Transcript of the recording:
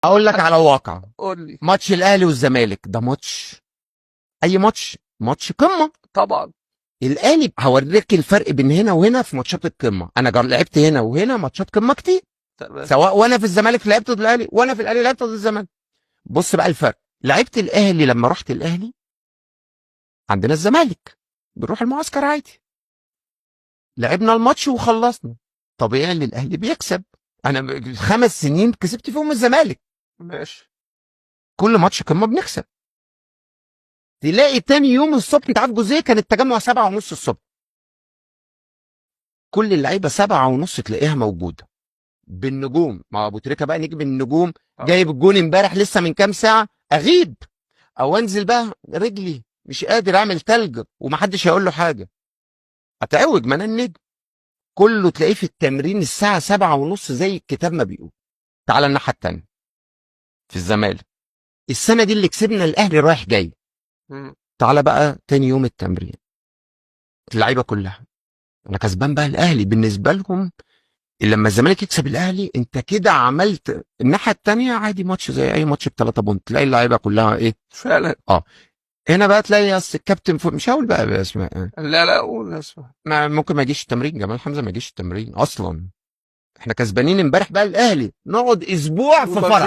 اقول لك على واقع. قول لي. ماتش الاهلي والزمالك ده ماتش، اي ماتش، ماتش قمة. طبعا. الاهلي هوريك الفرق بين هنا وهنا في ماتشات القمه. انا لعبت هنا وهنا ماتشات قمة كتير. تمام. سواء وانا في الزمالك لعبت ضد الاهلي، وانا في الاهلي لعبت ضد الزمالك. بص بقى الفرق. لعبت الاهلي لما رحت الاهلي عندنا الزمالك بنروح المعسكر عادي، لعبنا الماتش وخلصنا، طبيعي ان الاهلي بيكسب. انا 5 سنين كسبت فيهم الزمالك. ماشي. كل ماتش قمة بنكسب. تلاقي تاني يوم الصبح، انت عارف جوزيه كان التجمع 7:30 الصبح، كل اللعيبة 7:30 تلاقيها موجودة بالنجوم. ما ابو تريكه بقى نجم النجوم، جايب الجون امبارح لسه من كام ساعة، اغيب او انزل بقى رجلي مش قادر اعمل تلج ومحدش هيقول له حاجة، اتعوج ما انا النجم. كله تلاقيه في التمرين الساعة 7:30 زي الكتاب ما بيقول. تعالى الناحية التانية في الزمالك، السنة دي اللي كسبنا الاهلي رايح جاي. تعالى بقى تاني يوم التمرين اللعيبة كلها انا كسبان بقى الاهلي، بالنسبة لهم لما الزمالك يكسب الاهلي انت كده عملت. الناحية التانية عادي، ماتش زي اي ماتش ب3 point، تلاقي اللعيبة كلها ايه فعلا. هنا بقى تلاقي اصل الكابتن فوق، مش هقول بقى باسماء. لا لا، قول اسمع. ما ممكن ما يجيش التمرين، جمال حمزة ما يجيش التمرين اصلا. احنا كسبانين امبارح بقى الاهلي، نقعد اسبوع في فرح.